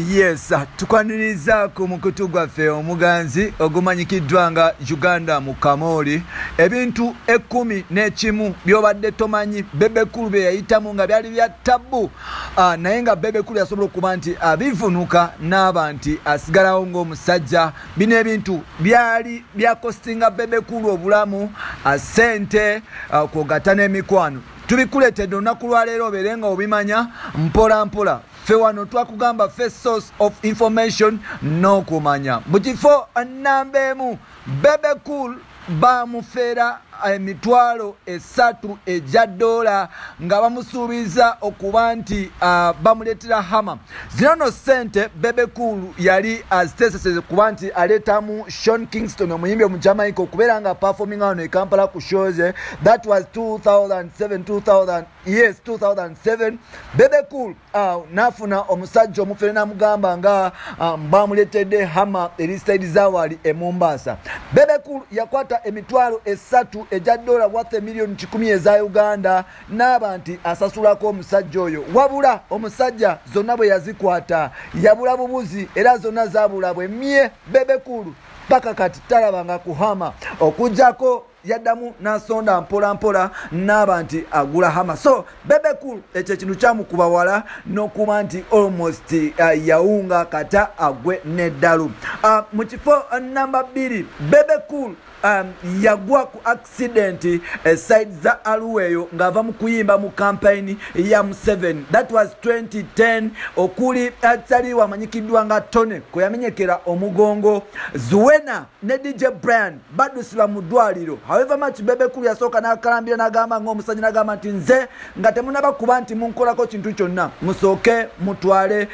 Yes, tukwaniriza ku mukutu gwaffe omuganzi ogumanyikiddwa nga Uganda mu Kamoli. Ebintu 11 by'obadde tomanyi Bebe Cool bye yayitamu nga byali bya tabbu, naye nga Bebe Cool yasobola okuba nti abivunuka n'aba nti asigalawo ng'omusajja. Bino ebintu byali byakostinga Bebe Cool obulamu, ssente, kw'ogatta n'emikwano. Tubikuleetedde olunaku lwaleero obeere nga obimanya mpola mpola. Ffe wano twakugamba first source of information n'okumanya. Mu kifo namba 1, Bebe Cool bamufera emitwalo 3 egya dola nga bamusuubiza okuba nti bamuleetera Hummer. Zino nno ssente Bebe Cool yali aziteesese kuba nti aleetamu Sean Kingston omuyimbi Omujamaica okubeera nga performing wano e Kampala ku shows. That was 2007, 2000, yes, 2007. Bebe Cool n'afuna omusajja omufere n'amugamba nga bamuleetedde Hummer eri side zaawali e Mombasa. Bebe Cool yakwata emitwalo 3 egya dola worth miliyoni 100 eza Uganda n'aba nti asasulako omusajja oyo. Wabula omusajja zonna bwe yazikwata yabula bubuzi era zonna zaabula bwe mmye. Bebe Cool paka kati talabanga ku Hummer, okuggyako yaddamu n'asonda mpola mpola n'aba nti agula Hummer. So Bebe Cool ekyo ekintu kyamukuba wala n'okuba nti almost yawunga kata agwe n'eddalu. Mu kifo namba 2, Bebe Cool yagwa ku accident side za Arua eyo ng'ava mu kuyimba mu campaign ya Museveni. That was 2010. Okuli ataliwo amanyikiddwa nga Tony kwe yamenyekera omugongo. Zuena ne DJ Brian baddusibwa mu ddwaliro. However much Bebe Cool yasooka n'akalambira n'agamba ng'omusajja n'agamba nti nze nga temunaba kuba nti munkolako kintu kyonna, musooke mutwale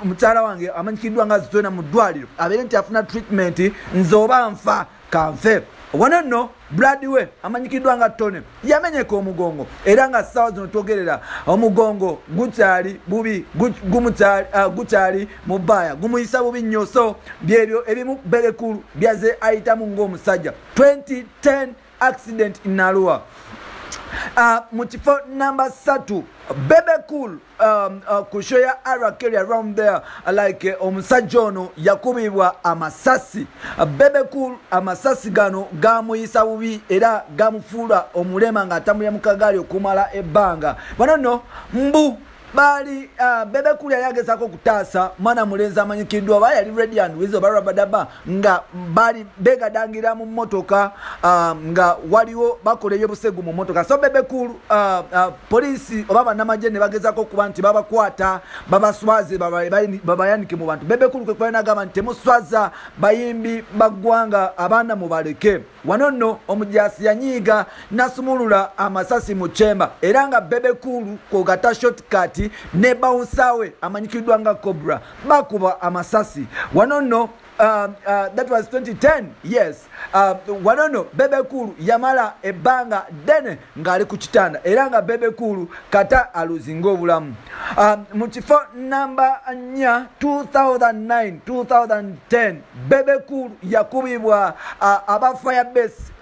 mukyala wange amanyikiddwa nga Zuena mu ddwaliro abeere nti afuna treatment, nze oba nfa kanfe. Wano nno Blood we amanyikiddwa nga Tony yamenyeka omugongo era nga ssaawa zino twogerera omugongo gukyali bubi, gukyali mu bbaaya, gumuyisa bubi nnyo. So byebyo ebimu Bebe Cool byaze ayitamu ng'omusajja. 2010 accident in Arua. Mu kifo namba 3, Bebe Cool ku show ya R. Kelly around there, like omusajja ono yakubibwa amasasi. Bebe Cool amasasi gano gamuyisa bubi era gamufuula omulema ng'atambulira mu kagaali okumala ebbanga. Wano nno mbu baali Bebe Cool yali agezaako okutaasa mwana mulenzi amanyikiddwa oba yali Ready and Weasel oba Rabadaba nga baali beegadangira mu mmotoka, nga waliwo bakola ebyobusegu mu mmotoka. So Bebe Cool, poliisi oba bannamagye ne bagezaako okuba nti babakwata babaswaze babayanike mu bantu. Bebe Cool kwe kuba n'agamba nti temuswaza bayimbi ba ggwanga, abaana mubaleke. Wano nno omujaasi yanyiiga n'asumulula amasasi mu chamber era nga Bebe Cool kw'ogatta Shortcut ne bouncer we amanyikiddwa nga Cobra bakuba amasasi. Wano nno that was 2010, yes. Wano nno Bebe Cool yamala ebbanga ddene ng'ali ku kitanda era nga Bebe Cool kata aluzinga obulamu. Mu kifo namba 4, 2009 2010, Bebe Cool yakubibwa aba Firebase,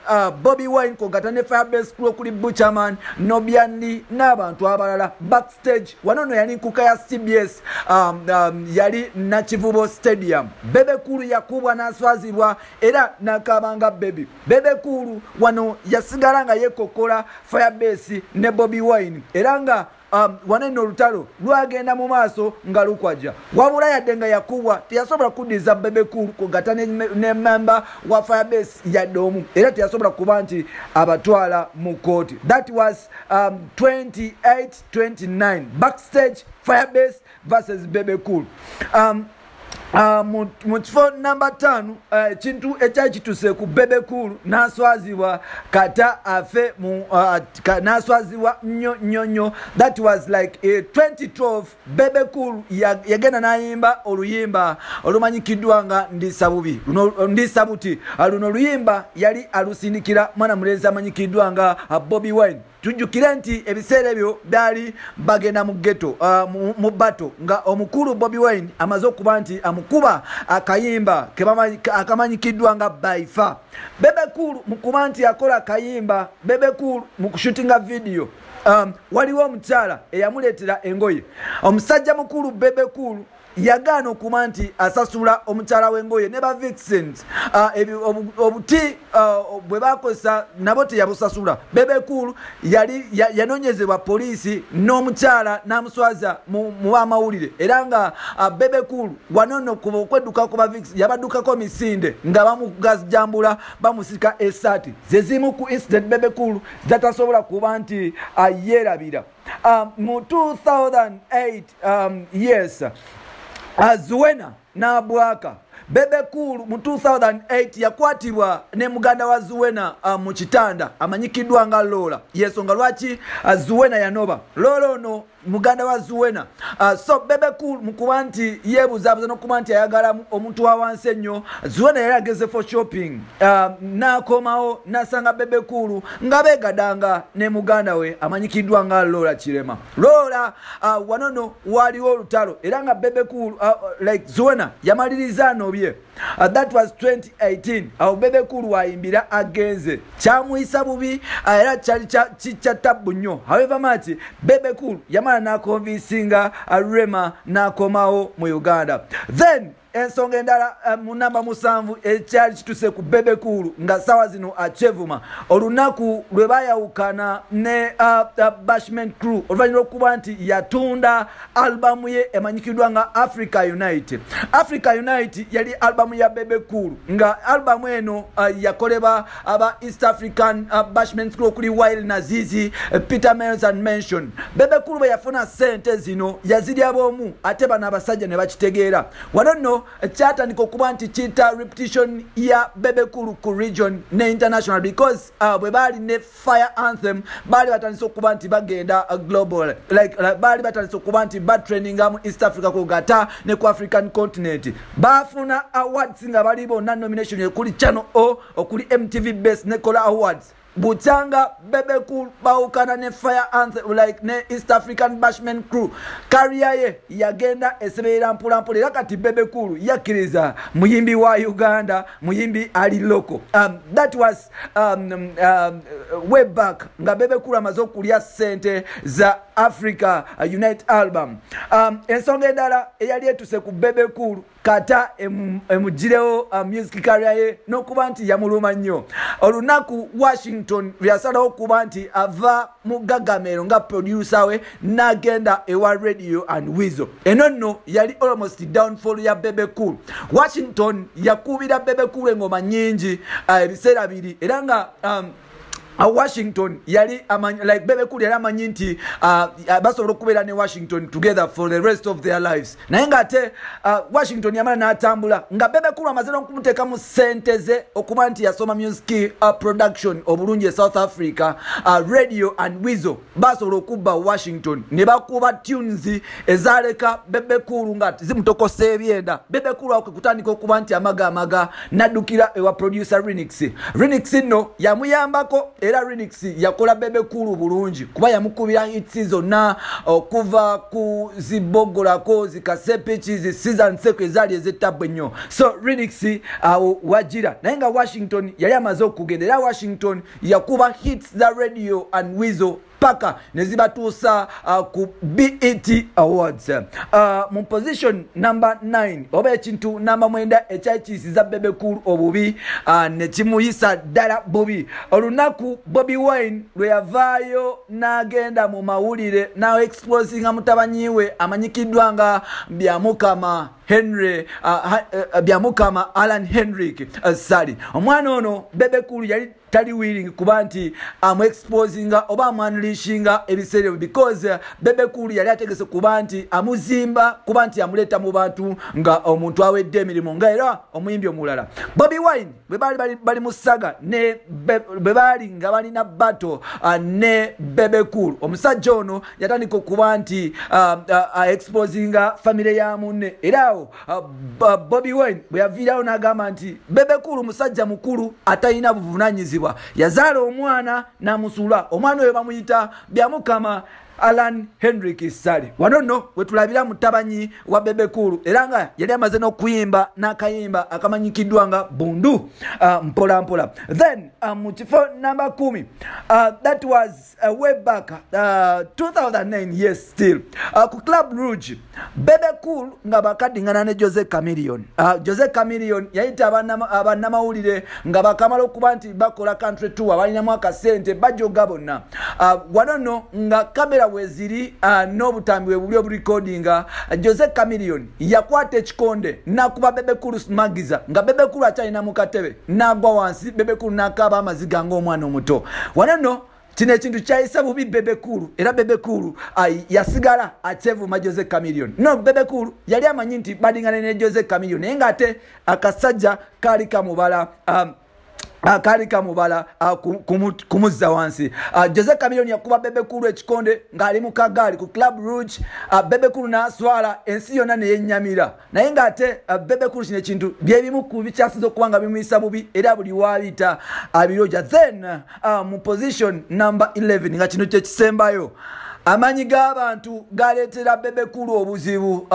Bobi Wine kw'ogatta ne Firebase crew okuli Butcherman, Nubian Li n'abantu abalala backstage. Wano nno yali nkuka ya CBS, yali Nakivubo Stadium. Bebe Cool yakubwa n'aswazibwa era n'akaabanga baby. Bebe Cool wano yasigala nga yeekokkola Firebase ne Bobi Wine era nga wano nno olutalo lwagenda mu maaso nga lukwajja. Wabula yadde nga yakubwa teyasobola kuddiza Bebe Cool kw'ogatta ne member wa Firebase yadde omu, era teyasobola kuba nti abatwala mu kkooti. That was 28 29, backstage, Firebase versus Bebe Cool. Mu kifo namba 5, ekintu ekyali kituse ku Bebe Cool n'aswazibwa kata afe mu n'aswazibwa nnyo nnyo nnyo. That was like 2012. Bebe Cool yagenda n'ayimba oluyimba olumanyikiddwa nga Ndisa Bubi, luno Ndisa Buti. Luno oluyimba yali alusindikira mwana mulenzi amanyikiddwa nga Bobi Wine. Tujjukire nti ebiseera ebyo byali bagenda mu ghetto, mu battle nga omukulu Bobi Wine amaze okuba nti amukuba akayimba akamanyikiddwa nga Baifa. Bebe Cool mu kuba nti akola akayimba, Bebe Cool mu kushutinga video, waliwo omukyala eyamuleetera engoye. Omusajja mukulu Bebe Cool yagaana okuba nti asasula omukyala w'engoye ne ba vixens, obuti bwe bakozesa nabo teyabusasula. Bebe Cool yali yanonyezebwa poliisi n'omukyala n'amuswaza mu bamawulire, era nga Bebe Cool wanono okwedduka ku ba vixens yabaddukako misinde nga bamugajambula bamusika essaati. Ze zimu ku incident Bebe Cool zatasobola kuba nti yeerabira. Mu 2008, yes, Zuena n'abwaka. Bebe Cool mu 2008 yakwatibwa ne muganda wa Zuena mu kitanda amanyikiddwa nga Lola. Yensonga lwaki Zuena yanoba. Lola ono muganda wa Zuena. So Bebe Cool mu kuba nti yeebuzaabuza n'okuba nti ayagala omuntu wa wansi ennyo, Zuena yali ageze for shopping, n'akomawo n'asanga Bebe Cool nga beegadanga ne muganda we amanyikiddwa nga Lola Kirema. Lola, wanono waliwo olutalo, era nga Bebe Cool, like Zuena yamaliriza anobye. That was 2018. Awo Bebe Cool wayimbira agenze, kyamuyisa bubi, era kyali kya tabbu nnyo. However much, Bebe Cool yamala n'aconvincinga Rema n'akomawo mu Uganda. Then ensonga endala, mu namba 7, ekyali kituse ku Bebe Cool nga sawa zino akyevuma, olunaku lwe bayawukana ne Bashment Crew oluvannyuma lw'okuba nti yatunda albamu ye emanyikiddwa nga Africa Unite. Africa Unite yali albamu ya Bebe Cool, nga albamu eno yakolebwa aba East African Bashment Crew okuli Wael Nazizi, Peter Miles and Mention. Bebe Cool bwe yafuna ssente zino yazirya boomu, ate bano abasajja ne bakitegeera. Wano nno kyatandika okuba nti kiyita reputation ya Bebe Cool ku region ne international, because bwe baali ne Fire Anthem baali batandise okuba nti bagenda global, like baali batandise okuba nti batraininga mu East Africa kugata ne ku African continent. Bafuna awards nga bali bonna nomination okuli Channel O, okuli MTV Base ne Kora Awards. Bukyanga Bebe Cool bawukana ne Fire Anthem, like ne East African Bashment Crew, career ye yagenda eseberera mpolampola, era kati Bebe Cool yakkiriza muyimbi wa Uganda, muyimbi ali local. That was way back nga Bebe Cool amaze okulya ssente za Africa Unite album. Ensonga endala eyali etuse ku Bebe Cool kata emugirewo music career ye n'okuba nti yamuluma nnyo, olunaku Washington lwe yasalawo okuba nti ava mu Gagamero nga producer we n'agenda ewa Radio and Weasel. Eno nno yali almost downfall ya Bebe Cool. Washington yakubira Bebe Cool engoma nnyingi ebiseera biri, era nga Washington yali amanyi, like Bebe Cool yali amanyi nti basobola okubeera ne Washington together for the rest of their lives, naye ng'ate Washington yamala n'atambula nga Bebe Cool amaze n'okumuteekamu ssente ze okuba nti yasoma music production obulungi e South Africa. Radio and Weasel basobola okubba Washington ne bakuba tunes ezaleka Bebe Cool nga zimutokosa ebyenda. Bebe Cool awo kwe kutandika okuba nti amagamaga n'addukira ewa producer Renix. Renix nno yamuyambako, era Renix yakola Bebe Cool bulungi kuba yamukubira hits zonna okuva ku zibogolako, zikasepiki, zisizan seko ezaali ez'ettabbu ennyo. So Renix awo wagira, naye nga Washington yali amaze okugenda, era Washington yakuba hits za Radio and Weasel paka ne zibatuusa ku BET Awards. Mu position number 9, oba ekintu namba 9 ekyakiyisiza Bebe Cool obubi, ne kimuyisa ddala bubi, olunaku Bobi Wine lwe yavaayo n'agenda mu mawulire n'exposinga mutabanyi we amanyikiddwa nga Byamukama Henry, Byamukama Alan Henrik Sali. Omwana ono Bebe Cool yali tali willing kuba nti amuexposinga oba amuunleashinga ebiseera ebyo, because Bebe Cool yali ategese kuba nti amuzimba, kuba nti amuleeta mu bantu nga omuntu awedde emirimu, nga era omuyimbi omulala. Bobi Wine bwe baali bali mu saga ne bwe baali nga balina battle ne Bebe Cool, omusajja ono yatandika okuba nti exposinga famire ya munne, era awo Bobi Wine bwe yaviirawo n'agamba nti Bebe Cool musajja mukulu atalina buvunanyizibwa, yazaala omwana n'amusuula. Omwana oyo bamuyita Byamukama. Alan Henrik Ssali. Wano nno wetulabira mutabanyi wa Bebe Cool, era nga yali amaze n'okuyimba n'akayimba akamanyikiddwa nga Bundu mpola mpola. Then mu kifo namba 10, that was way back 2009, yes, still ku Club Rouge, Bebe Cool nga bakadingana ne Jose Chameleone. Jose Chameleone yayita abannamawulire nga bakamala okuba nti bakola country tour, balinamu akasente, bajoga bonna. Wano nno nga kamera weziri n'obutambi we buli oburecordinga, Jose Chameleone yakwata ekikonde n'akuba Bebe Cool smagiza nga Bebe Cool akyalina mu katebe, n'agwa wansi, Bebe Cool n'akaaba amaziga ng'omwana omuto. Wano nno kino ekintu kyayisa bubi Bebe Cool, era Bebe Cool yasigala akyevuma Jose Chameleone. No, Bebe Cool yali amanyi nti badingana ne Jose Chameleone, naye ng'ate akasajja kaali kamubala kumuzza wansi. Jose Chameleone yakuba Bebe Cool ekikonde ng'ali mu kagaali ku Club Rouge. Bebe Cool n'aswala, ensi yonna ne yennyamira, naye ng'ate Bebe Cool kino ekintu byebimu ku bikyasinze okuba nga bimuyisa bubi, era buli waayita abiroja. Then mu position number 11, nga kino kye kisembayo, amaanyi g'abantu galeetera Bebe Cool obuzibu.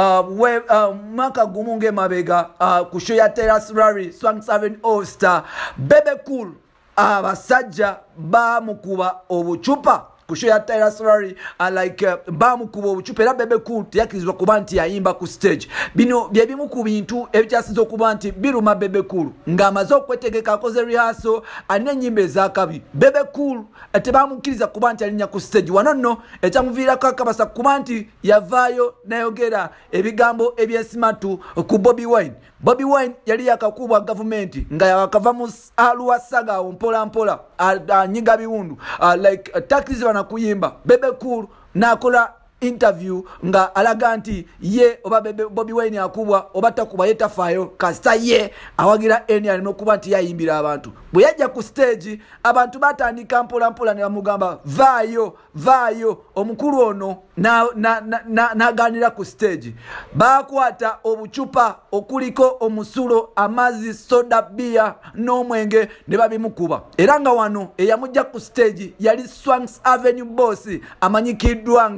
Mwaka gumu ng'emabega ku show ya Terrace Rally Swangz Avenue All Star, Bebe Cool abasajja bamukuba obucupa ku show ya Terrace Rally, like bamukuba obucupa, era Bebe Cool teyakkirizibwa kuba nti yayimba ku stage. Bino bye bimu ku bintu ebikyasinze okuba nti biruma Bebe Cool ng'amaze okwetegeka, akoze rehearsal, alina ennyimba ez'akabi. Bebe Cool tebamukkiriza kuba nti alinnya ku stage. Wano nno ekyamuviirako akabasa kuba nti yavaayo n'ayogera ebigambo ebyensimatu ku Bobi Wine. Bobi Wine yali yakakubwa gavumenti nga yakava mu Luwasaga awo mpola mpola anyiga biwundu, like takkirizibwa na kuyimba. Bebe Cool n'akola interview nga alaga nti ye oba Bobi Wine akubwa oba takuba ye tafaayo, kasita ye awagira NRM okuba nti yayimbira abantu. Bwe yajja ku stage, abantu batandika mpola mpola ne bamugamba vaayo, vaayo. Omukulu ono n'agaanira ku stage. Baakwata obucupa okuliko omusulo, amazzi, soda, bia n'omwenge ne babimukuba, era nga wano eyamujja ku stage yali Swangz Avenue boss amanyikiddwa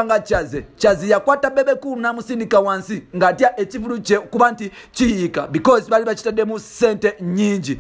nga Kyaze. Kyaze yakwata Bebe Cool n'amusindika wansi ng'atya ekivulu kye kuba nti kiyiika, because bali bakitaddemu ssente nnyingi.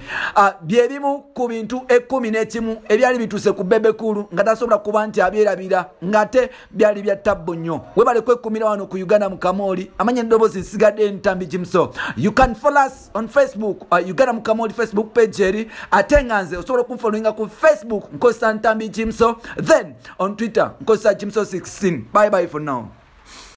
Bye bimu ku bintu 11 ebyali bituuse ku Bebe Cool nga tasobola kuba nti abyerabira, ng'ate byali bya tabbu nnyo. Webale kwekumira wano ku Uganda mu Kamoli. Amanya eddoboozi nsigadde Ntambi Jimso. You can follow us on Facebook, Uganda mu Kamoli Facebook page eri, ate nga nze osobola okunfollowinga ku Facebook nkozesa Ntambi Jimso, then on Twitter nkozesa Jimso 16. Bye bye for now.